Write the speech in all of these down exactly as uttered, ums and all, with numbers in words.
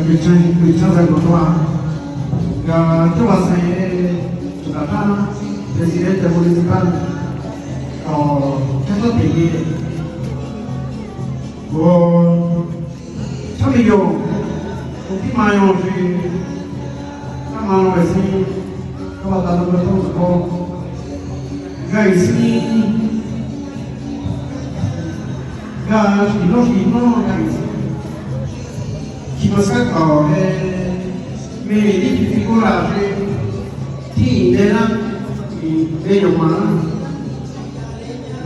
Kuichán, kuichán sa kutua. Nga chuba sen chuta ta presidente municipal. O chato te ye. Ko chami yo. Ko ki ma yo si. Ka ma lo si. Ka ba ta lo ko ko. Ga si. Ga si no si no ga si. Ki ma sa ko he. Me ni ki figura si. Ti de na. Ti de yo ma.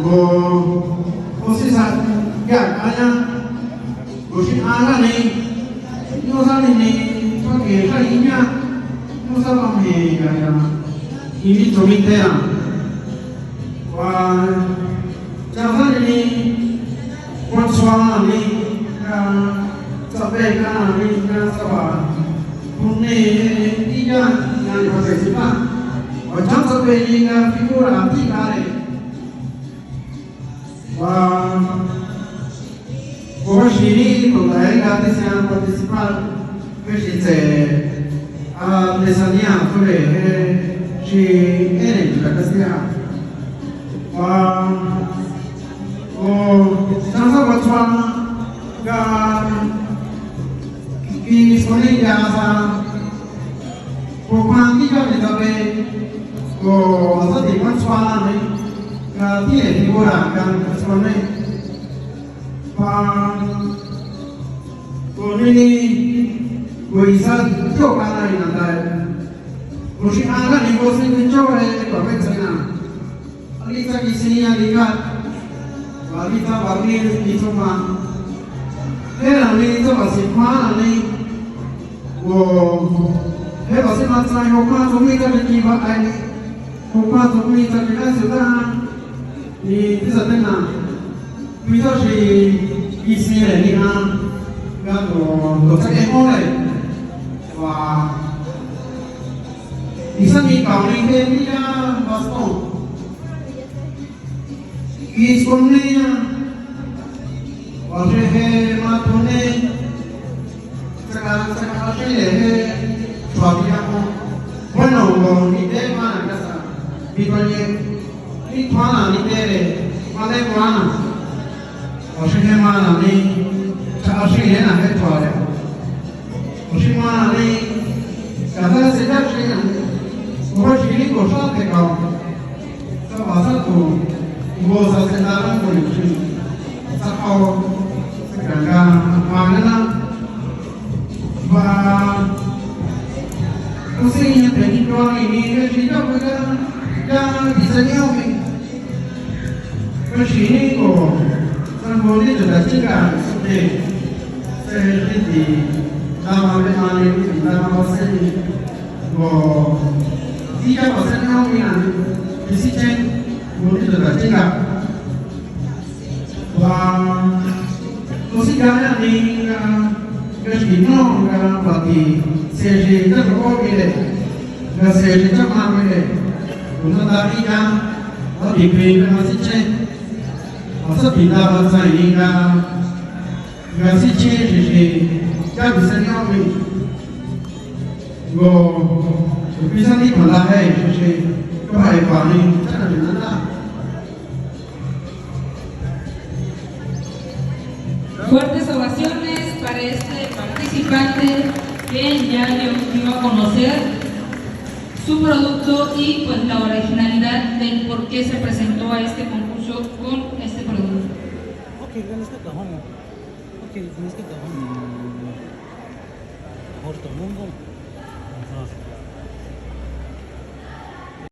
Ko ko si sa. Ga ka ya. Ko si a na ni. Yo sa ni ni. Ko ke sa ni ya. Yo sa ba me ga ya. Ni ni to mi te ya. Wa, chang sa ni, wa chua ni, ka, sa pe ka ni, ka sa ba, kun ni, ni ka, ya ni pa se si pa. Wa chang sa pe ni ka figura ti ka ni. Wa, Ko xi ni ko ta ga te se participar, pe xi tse artesanía tu le, xi ene la ka se. Wa, ko, sa sa wa chua, ga, ki so ni ya sa, Ko pan ki ka ni ta pe, ko sa ti pan chua na ni, ka ti e ti ko ra ka chua ne. Pa, ko ni ni, ko isa to ka na ni na ta. Ko si a na ni ko si ni cho e, ko pe chai na. Alita ki siña ni ka. Alita barni ni toma. Era ni toma si pa ni. Wo. Era si ma tsai ho pa to mi ta ki ba ai. Ho pa to mi ta ki na su da. Ni ti sa tena. Pi ta si ki si ni ha. Ga to to sa ke ho le. Wa. Isa ni ka ni ke ni ya bastón. Isonea, warehe matone, saka, saka, warehe, suaviamo. Bueno, lo ni de mana casa, mi paye, ni tuana, ni de, male tuana. Warehe mana, ni, sa, así, na, he tuare. Oxi mana ni, kata se ya xi na, ko xi ni ko sa te ka, sa ba sa tu, ko sa se ta na ko ni xi, sa ka, sa ka ka, ma na na, ba, ko si ni te ni ko ni ni, ni xi ya ko ya, ya, ti sa ni o mi. Ka xi ni ko, sa ko ni ta ta chinga, de, se ni ti, ta ma de ma ni, ta ma ba se ni, ko, ti ya ba se ni o mi na, ti si chen, ko ni ta ta chinga. Wa, ko si ka na ni, ka, ka xi no, ka ba ti, se ni ta ko mi de, ka se ni ta ma mi de, ko na ta ni ya, ba ti pe, ka ma si chen. Asa pinda ba tsai ni nga, nga si chi shi shi, ya bisa ni mi. Go, bisa ni pala hai shi shi, ka bai pa ni, cha na na. Fuertes ovaciones para este participante que ya dio, dio a conocer su producto y, pues, la originalidad del por qué se presentó a este concurso con este producto. Okay, ganun ka kahon. Okay, ganun ka kahon. Horta mungo.